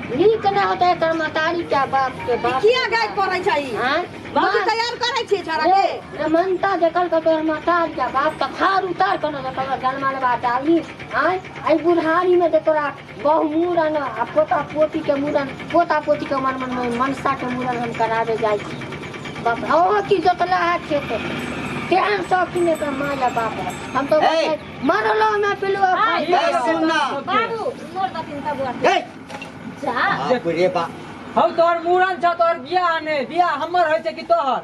नीक नहि होतै एकर महतारी के बाप के बाप किया गाय पड़ै छै ई? आँय? बाबू माँ, तैयार करै छियै छोरा रे के रे मनता देखल के तोहर महतारी के बाप तऽ फाड़ उतार के ने तोहर जन्मलबा डाली आँय एहि बुढ़ारी में जे तोरा बहु मूड़न आ पोता पोती के मूड़न पोता पोती के मन मन में मनसा के मूड़न हम कराबे जाइ छी बाप अहाँ की जोतला है खेत तेहन शौकीन एकर माँ या बाप है हम तो ए! मरलो में पिलुआ आय, ए, सुन ना। बाबू मोर दथिन तब बुआ ए, जा बाप रे बाप हौ तोहर मूड़न छौ तोहर बियाह ने बियाह हमर होइ छै कि तोहर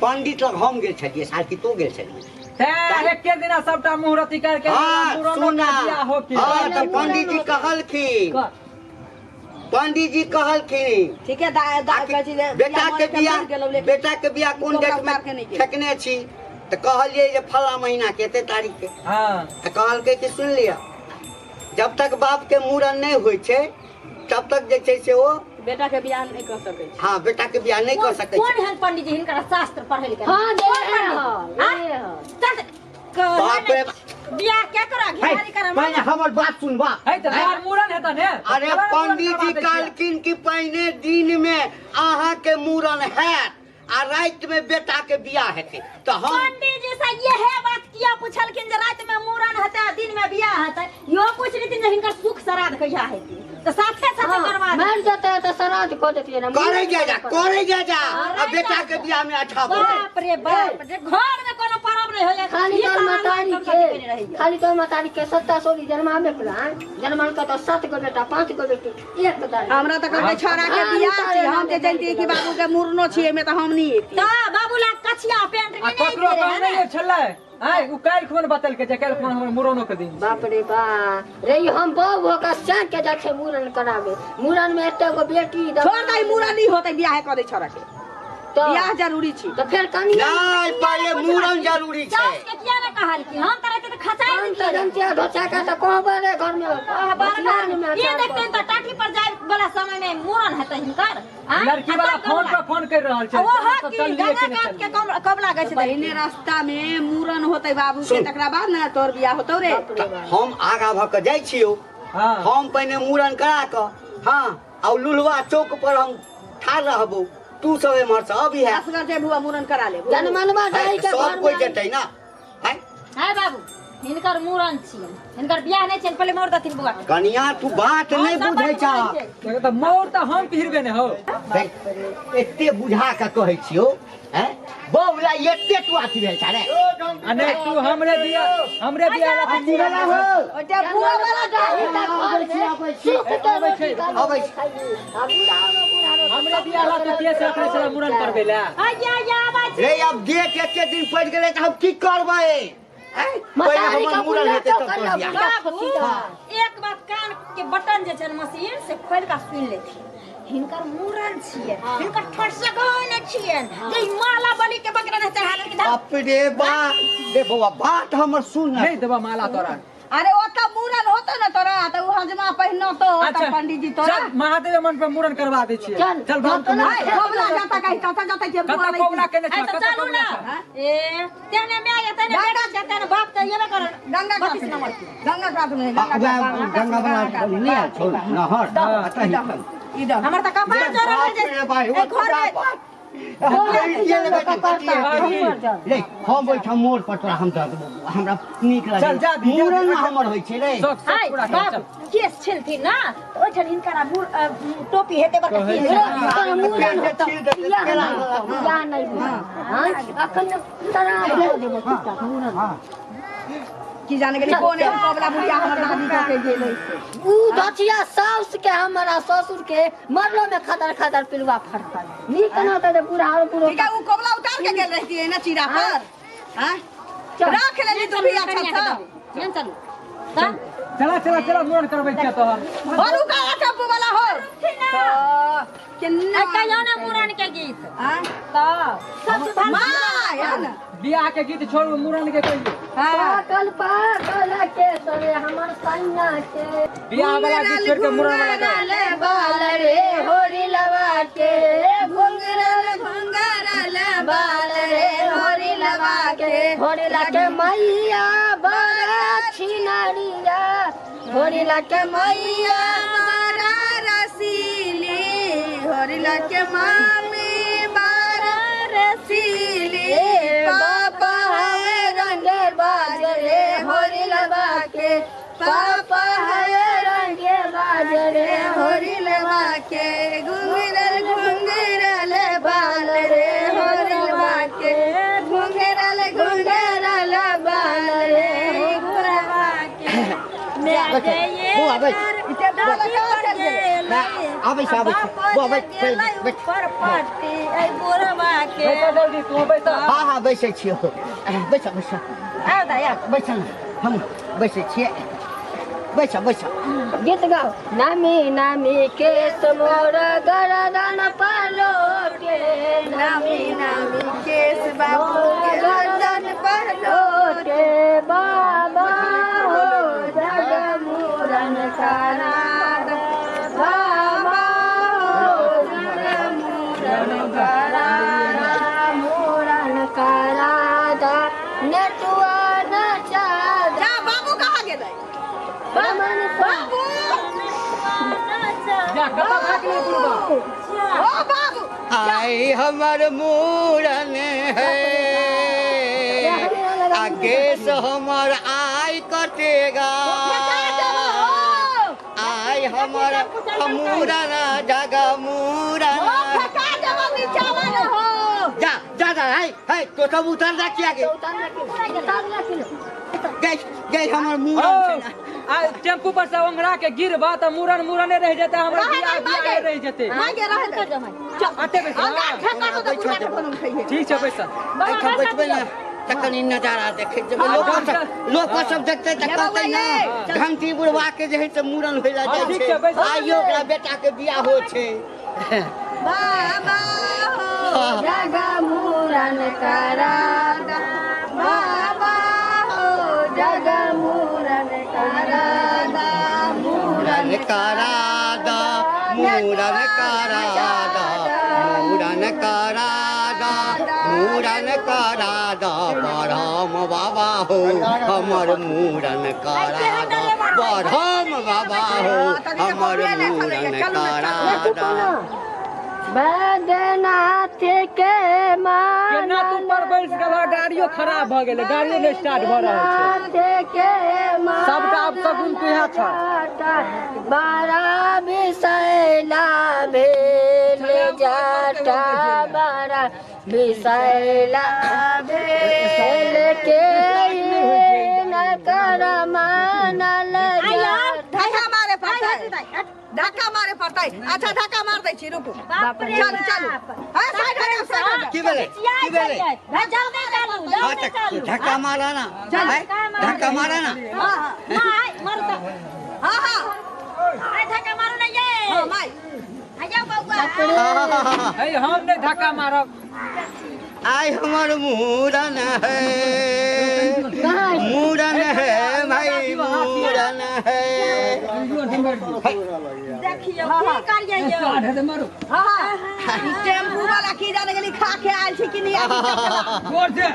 पंडित लग हम गेल छलियै साल की तू गेल छलियै तें एके दिना सबटा मुहूर्त करके हाँ मूड़नो सुना के बियाह हो के हाँ तऽ पंडित जी कहलखिन पंडित जी कहलखिन ठीक है दा दा कहै छी जे बेटा के बियाह बियाह मरि गेलौ, लेकिन बेटा के बियाह कोन कपड़ा डेट में उतार के नहि गेल। ठेकने छी तऽ कहलियै जे फला महीना के एते तारीख के हाँ तऽ कहलकै कि सुनि लिअ जब तक बाप के मूड़न नहि होइ छै तब तक जे छै से ओ बेटा के बियाह नहि कऽ सकै छै हाँ बेटा के बियाह नहि कऽ सकै कोन छै एहन पंडित जी हिनकर शास्त्र पढ़े लिखे हाँ जे कोन है पंडित? हाँ, आँ? ये है। चल बाप रे बियाह के करा घिहारी करा पहिने हमर बात सुनबा है तऽ तोहर मूड़न हेतऽ ने अरे तोहर मूड़न पंडित करवा जी दै छियै। कहलखिन कि पहिने दिन में अहाँ के मूड़न हैत आ राति में बेटा के बियाह हेतै तऽ हम पंडित जी से यहे बात किया पूछलखिन जे रात में मूड़न हेतै आ दिन में बियाह हेतै इहो पूछ लेथिन जे हिनकर सुख श्राद्ध कहिया हेतै तऽ साथे साथे हाँ, करवा देथिन। मर जेतै तऽ श्राद्ध कऽ देतियै ने करे जा जा करे जा जा आ बेटा के बियाह में अच्छा बोले बाप रे बाप रे घर में कोनो परब नहीं होइए खाली ई तोर सामान मतारी सब के कथी रहैए। खाली तोर मतारी के सत्ता सोली जन्माबे पड़ा जन्मल के तो सात गो बेटा पांच गो बेटी एक दल हमरा तऽ कहलकै छोरा के बियाह छै हम जे जनितियै कि बाबू के मुड़नो छियै एहिमे तऽ हम नहि एती तऽ बाबू ला कछिया पेंट आ नहीं ककरो रहे कहने ने नहि छलै आय उ काल्हि खुन बतेलकै जे काल्हि खुन हमर मुड़नो के दिन छै। बाप रे बा रे ई हम बहु हो के चाक के जाइ छै मुड़न कराबे मुड़न में एते गो बेटी छोड़ दे मुड़न नहीं होतै बियाह कऽ दै छोरा के तो बियाह जरूरी छी तो फेर कनिया नहि पहिले मूड़न जरूरी छै सास के किया ने कहलखिन हम तऽ रहते तऽ खचाइ हम देतियै तऽ जनतिया घोचा के तऽ कहबै रे घर में बचियान में ये देखते तऽ टाटी पर जाय वाला समय में मुड़न हेतै हिनकर आँय? लड़की आ वाला तब फोन कबला। पर फोन कर रहल छै आ ओहो तऽ की चल लिए गंगा कि नहि कात के चल कम कबला गै छै पहिने रास्ता में मुड़न होतै बाबू के सुन। तकरा बाद ने तोर बियाह होतौ रे हम आगा भऽ कऽ जाइ छियौ हाँ हम पहिने मूड़न करा कऽ हाँ आ लुलुआ चौक पर हम ठाढ़ रहबो तू सब एम्हर से अबिहे असगर जे बुआ मुड़न करा ले जनमनवा जाई के सब घर कोई में जेतै ना हैं? है बाबू हिनकर मुड़न छियनि हिनकर बियाह नहि छियनि पहिले मोर दथिन बौआ के कनिया तू बात नहि हम सब बुझै बात छह बुझै छियै। तऽ मोर तऽ हम पहिरबे ने हो देख, एते बुझा के कहै छियौ हैं बौला एते तू अथी भेल छा रे आ नहि तू हमरे बिया हमरे बिया ला अथी वाला हो ओटे बुआ वाला जाही के घर में सुख के रोटी अबै छी। खाइली। आ बुढ़ारो बुढ़ारो हमरे बिया ला तू केस रखने छला मुड़न करबे ला आया या आवाज रे अब गेट एते दिन पड़ि गेलै तऽ हम की करबै हैं? पहिले मतारी हमर का मुड़न बुढ़ा हेतै तो तब कर तोहर ला बियाह। बुढ़ा बाबू फसीदा। एक बात कान के बटन जे छै ने मशीन से खोलि कऽ सुनि लेथिन हिनकर मुड़न छियै हिनकर ठोसगो ने छियनि जे ई माला बलि के बकरा ने चढ़ा लेलखिन बाप रे बा रे बौआ बात हमर सुन नहीं देबा माला तोरा अरे ओतऽ मुड़न होतो ने तोरा तऽ उ हजमा पहिनतो अच्छा तऽ पंडित जी तोरा चल महादेव मन पर मुड़न करवा दै छियै चल, चल बाप के मुड़न आइ कोबला जाता कहि कतऽ जाता जे बुआ कतऽ लै कोबला केने आइ छौ तऽ कतऽ चलू कोबला ने छौ? ए तेने माय या तेने बेटा छै तेने बाप तऽ एबे करत गंगा कात 32 में नंबर के गंगा कात में आ, गंगा वएह गंगा वाला नहि आयल छौ नहर अतः ही ई दह हमर तऽ कपार जरल है बाप रे भाई, जे ओ एहि घर में बाप। रे हम ओहिठाम मोड़ पर तोरा हम दऽ देबौ हमरा नीक चल, लागल जा दी, जा दी। मूड़न ने हमर होइ छै रे शौक शौक हाय पूरा कर बाबू चल केस छिलथिन ना तऽ ओहिठाम हिनकर आ मुड़ टोपी हेतै बड़का कहै केस छै। तोरा मुड़न होतौ, बियाह नहि होतौ, बियाह नहि होतौ। हाँ, अखन तोरा दऽ देबौ कुत्ता, मुड़न। की जाने गेली कोन एहन कोबला बुढ़िया हमर दादी कऽ के गेलै से ऊ दछिया साउस के हमरा ससुर के मरलो में खदर खदर पिलुआ फटल नीक ना तऽ बुढ़ारो बुढ़ो ठीक है उ कोबला उतार के गेल रहती ना चीरा पर हां रख लेली तू भी अच्छा था चल चलू तऽ चला चला चला मुड़न करबै छियै तोहर और उ का टप्पू वाला हो केना आ कहियो ना मुड़न के गीत हां तऽ सब सुधार मां या ना बियाह के गीत छोड़ू मुड़न के कहियो हां पागल पागल के सरे हमर सैया के बियाह वाला गीत छोड़ के मुड़न वाला गाओ। घुंघरल बाल रे होरी लवा के घुंघरल घुंघरल बाल रे होरी लवा के होरी ला के मैया बड़ा छिनरिया होरी ला के मैया बड़ा बबुआ के मामी बारा रसीली पापा है रंगे बाजरे होरी लगा के पापा है रंगे बाजरे होरी लगा के घुंघरल घुंघरल बाल रे होरी लगा के घुंघरल घुंघरल बाल रे घुंघरवा के बौआ बैठ। आबै छै, आबै छै। बौआ बैठ, बैठ, बैठ। पर पट्टी ऐ बुढ़वा के बैसा जल्दी तू बैसा। हाँ हाँ बैसै छियौ, बैस बैस। आउ दाइ आउ। बैस ने, हम बैसै छियै, बैस बैस। गीत गाओ। नामी नामी केस मोर गरदन पलोटे नामी नामी केस बाबू के गर्दन पर लोटे लोटे बाबा हो जग मूरन करा बाबा हो जग मूरन करा मूरन करा दा नटुआ नचा जा बाबू कहाँ गेलै? बामन बाबू। जा कतऽ भागलै बुढ़बा? ओ बाबू। आई हमर मूरन है आ केस हमर आई कटेगा, आई हमर मूरन जग मूरन। फेंका देबो नीचावा न हो। जा जा जा, है है तो सब उतर जा किया गे गई गई हमर मूरन छै ने। आ टेम्पू पर से ओंघरा के गिरबा तऽ मूरन मूरने रहि जेतै, हमरा रहे बियाह दे, बियाहे मागे। रहि जेतै। मागे रहे दे। अते बैसा। अंगार फेंका दो तऽ बुढ़ा के कोनो उठैहे। ठीक छै बैसा। एहिठाम बैठबै ने तऽ कनि नजारा देखै जेबै, लोक सब लोक सब देखतै तऽ कहतै ने घंटी बुढ़वा के जे है से मूड़न होइ लए हँ, जाइ ठीक छै, छै, बैस। आइयो ओकरा बेटा के बियाह होइ छै। बाबा हो जग मूरन करा बाबा हो जग मूरन करा मूड़न करा द, मूड़न करा द, मूड़न करा द, मूड़न करा द बरहम बाबा हो हमर मूड़न करा द, बरहम बाबा हो हमर मूड़न करा द। बैद्यनाथ के केना तू पर बैस गेलह, गाड़ियो खराब भऽ गेलै, गाड़ियो नहि स्टार्ट भऽ रहल छै। के सबटा अपशगुन तुहे छह। बारा बिसैला भेल जाटा बारा बिसैला भेल के न कर मानल जाटा। धक्का मारे पड़तै, धक्का मारे पड़तै। अच्छा धक्का मार दै छी, रुकू। बाप रे चलू चलू। बाप। हाँ, साइड हो जाओ, साइड हो जाओ। की भेलै की भेलै? भाई जल्दी चलू, हाँ जल्दी तऽ चलू। धक्का मारा ना, है धक्का मारा ना। हाँ हाँ माय मारू तऽ। हाँ हाँ आइ धक्का मारू ने ये। हाँ माय। आइयो बौआ। है हम नहि धक्का मारब। आई हमर मूड़न है, मूड़न है भाई मूड़न है। देखियौ की करियै यौ। हाँ हाँ ई टेम्पू वाला की जाने गेली खा के आयल छी कि नहीं आयल छी। जोर से।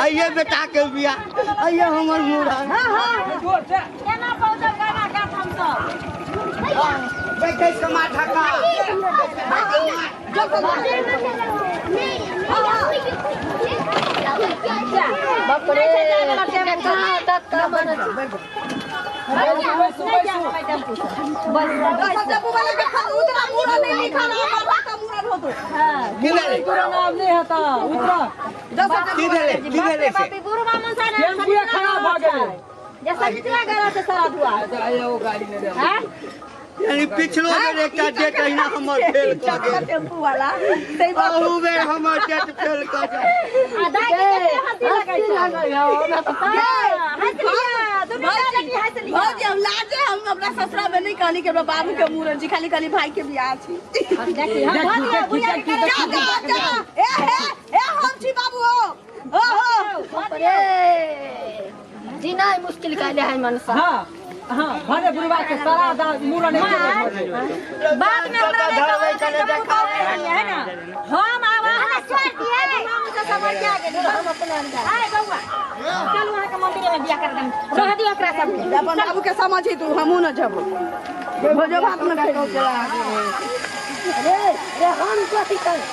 आइए बेटा के बियाह, आइए हमर मूड़न। हाँ हाँ जोर से। केना पहुँचब गाना गात हमसब? बैठे समा धक्का। बाप रे धक्का मारत। बैसू बैसू। टेम्पू वाला के उतना मूड़न नहीं लिखल है, बाबा का मूड़न होतो। की भेलै तोरा नाम नहि हेता उतरा। दस की भेलै की भेलै से? बुढ़वा मनसा ने टेम्पुए खराब भऽ गेलै। जे समितिया गेल से सारा दुआ ओ गाड़ी नहि रहै। हैं? यानी पिछलो बेर एकटा डेट अहिना हमर फेल कऽ गेल। टेम्पू वाला सही बात। अहू बेर हमर डेट फेल कऽ गेल। आ दाइ के कते हँसी लगै हँसी छै। लागल हौ, हमरा तऽ हाँ, हँसि लिअ, दुनू लड़की हँसि लिअ। भौजी हम लाजे हम अपना ससुरा में नहीं कहली कि हमरा बाबू के मूड़न छी, खाली कहली भाई के बियाह छी। देखी, हम धऽ दियौ, बुढ़िया के जा करे जा जा, ए हे ए हम छी बाबू हो ओ हो। बाप रे जीनाइ मुश्किल कैले है मनसा। हाँ हाँ भने बुढ़वा के सारा दा मूड़न एके बेर भऽ गेलै। बाद में हमरा नहि कहबै कि देखाबै है ना। हम आब अहाँ छोड़ दियै, हम से समझ आ गेली। हम अपना आइ बौआ, चलू अहाँके मंदिरे में बियाह कर देम। रह दियौ एकरा सबके। अपन बाबू के समझी तू, हमहूँ न जबो भोजो भात में रे से हम कथी कर।